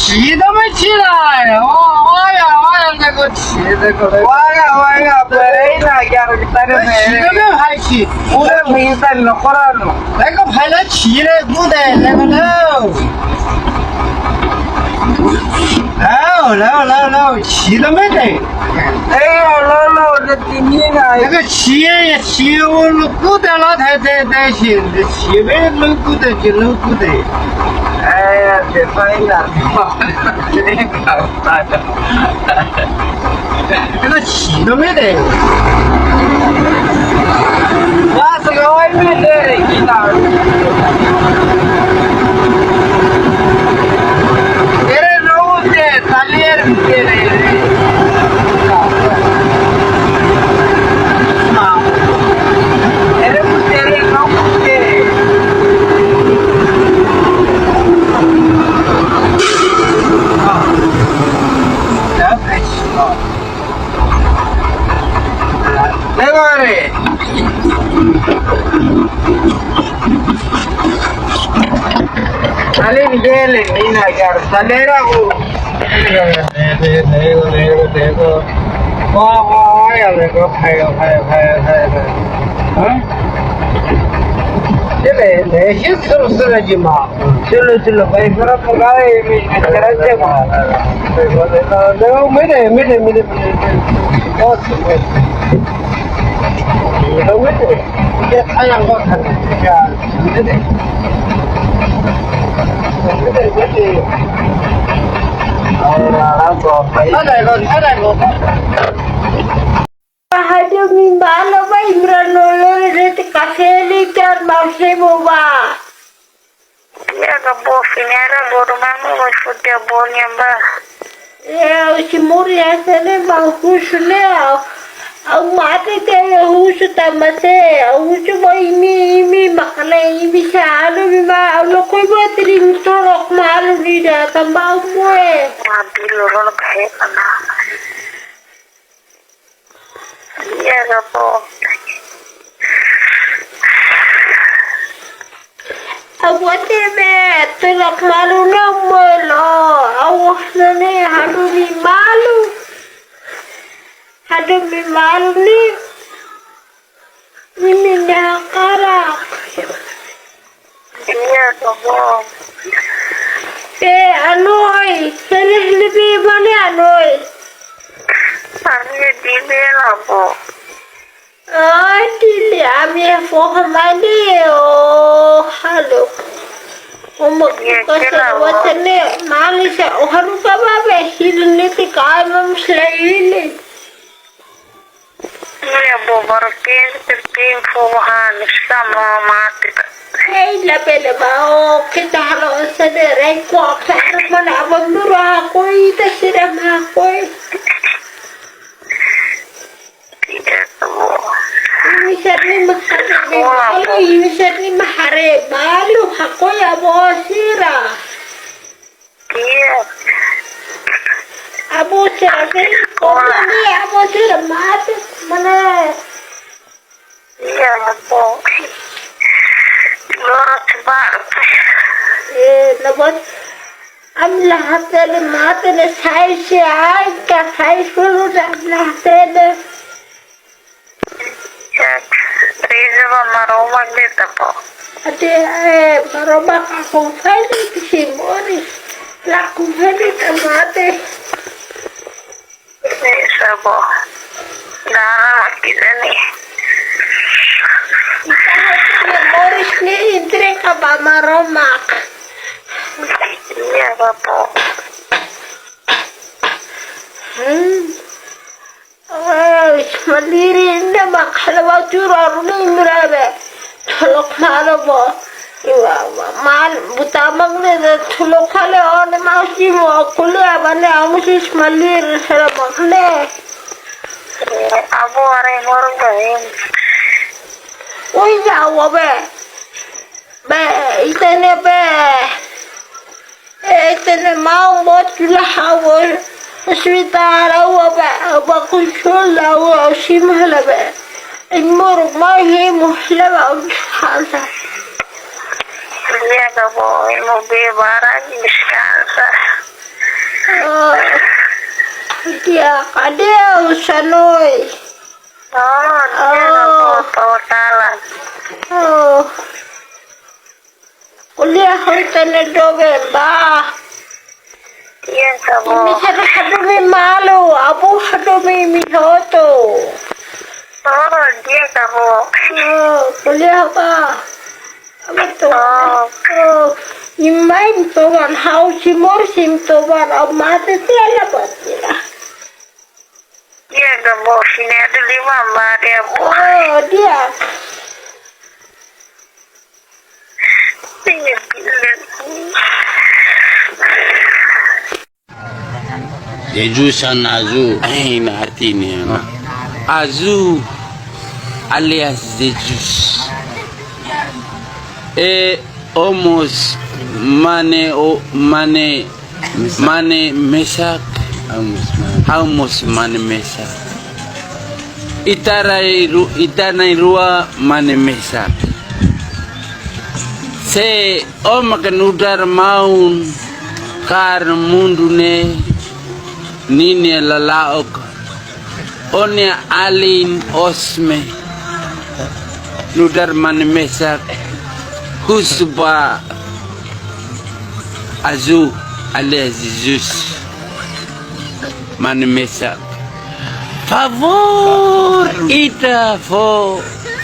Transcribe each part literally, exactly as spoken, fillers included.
Sida mai sida. Oh, olha, olha, nego sida, nego. Olha, olha, peraí, na guerra que tá no meio. Sida mai hai si. Udah bisa lo koran. Nego hai la sida, nego de, nego no. No, no, no, no. Sida mai de. Ei, olha, olha, olha, menina. Nego sida, sida, o louco da lá, de, de, de, sida, sida, louco de, louco de. Eh, se fai la. Ida sida mai de. Basta que hoy me dere kita. Dere no te salir dere. Dere no te. Demore. Salim gele mina gar salera go. Nego, nego, nego, nego. Wah, wah, wah, ya, nego, hai, hai, hai, hai, hai. Hah? Gele, nego, suru, suru, jima. Chalo, chalo, bhai, sara pagare, mi, mi, karache ko. No, no, mire, mire, mire, mire. Boss, boss. No, mire. Ye sayang ko. Ya, mire. Mire, mire. Ada, ada, ada. Hade mi bala ba Imran no lori rete kaseli kan maksimo ba. Ia ka bo finera bodo mama ba fudia bonya ba. Ya, husi muri hanesan ne'e ba husu ne'e. Au mate te husu tamase, husu ba imi, imi makna imi salu mi ba, au lokoi ba tring torok malu ni da tamba moe. Mabil rolo kahe kana. Iya, Rapo. Abu ate be, tulak malu na molo. Awas nane, hadu mi malu. Hadu mi malu ni. Ini nya kara. Iya, Rapo. Eh, anoi, sele lebih mana anoi? Ami di bela, Rapo. Ah, dili, ami foha mani, oh, halo. Omo, iya, kasa kela, Rapo. Watane, mali sa, oh, haru ka babe, hilin niti kai mam selaili. Iya, Rapo, baru pin, pin, pin, foha, nisa mau mati, Pak. Hei, la bele ba, oh, kita halo sede, reko, mana abang nura, koi, ta sida ma, koi. Iya, Rapo. Ini seri mahare, Rapo. Ini seri mahare, balu, hakoi, abo sira. Iya. Abo sira, sira, sekolah. Ini abo sira mate, mana? Iya, Rapo. Loro cepat. Eh, lepas. Ami la hatene mate ne'e sai se ai ka sai sulu da ami la hatene. Cek, reza ba Maromak de'it, Rapo. Ade, eh, Maromak akompaña pisi moris. La akompaña ta mate. Reza, Rapo. Dara kita ni. Ita hatene moris ne'e entrega ba Maromak. Iya, Rapo. Hmm. Eh, Ismail iri inde mak halo ba turu aruni mirabe. Tulok malo bo. Iwa, mal, buta mang ne de tulok hale one mausi mo kuli abane amusi Ismail iri sala mak ne. Eh, abo are ngorong ba em. Ui, ya, wa be. Be, ita ne be. Eh, ita ne mau buat jula hawa. Hospital hawa ba, ba konsul hawa, sima la ba. Imur mau hemu la ba, halta. Iya, Rapo, imo be barak deskansa. Oh, di'ak, adeus, Sanoi. Oh, di'ak, oh, Avó, tau sala. Oh. Ko'alia ho ita-nia doben ba. Di'ak, Avó. Imi sira hadomi malu, avó hadomi imi hotu. Oh, di'ak, Avó. Oh, ko'alia ba. Avó to. Oh. Oh, imi mai toman ha'u, se moris imi toman, ha'u mate tiha ona ba sira. Di'ak, Avó, sini atu lima mate, Avó. Oh, di'ak. Di'ak, di'ak. Jesus an Azu. Ai, na artinya. Azu alias Jesus. E, ó mós mane, ó mane, mane mesak. Ha'u mós mane mesak. Ita rai ru-, ita na'in-rua mane mesak. Se ó maka nu'udar maun kaer mundu ne'e ninia lala'ok, ó-nia alin Osme nu'udar mane mesak, husu ba Azu alias Jesus. Mane mesak. Favór ida fó.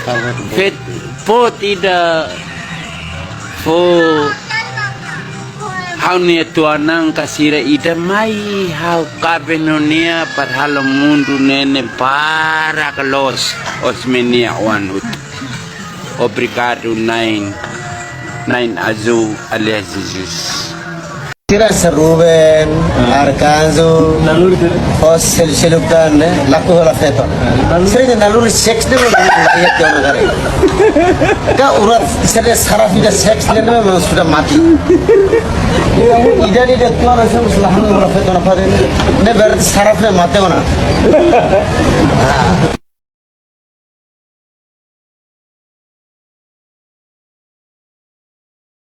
Favór. Feto, fó ida fó. Ha'u-nia tuan an ka sira ida mai, ha'u kaben ho nia para halo mundu ne'e barak loos Osme nia oan hotu. Obrigadu, Na'in, Na'in Azu alias Jesus. Sira hanesan Ruben, Arkanju, ho sel-, seluk tan, eh, laku hola feto. Sira ida naluri seks de'it, ba, ba, iya, tiap hari. Ka urat, sira saraf ida seks de'it, memang sudah mati. Ida, ida, ida, tuan, saya mesti lahan hola feto, apa dia? Ne'e berarti saraf ne'e mate ona.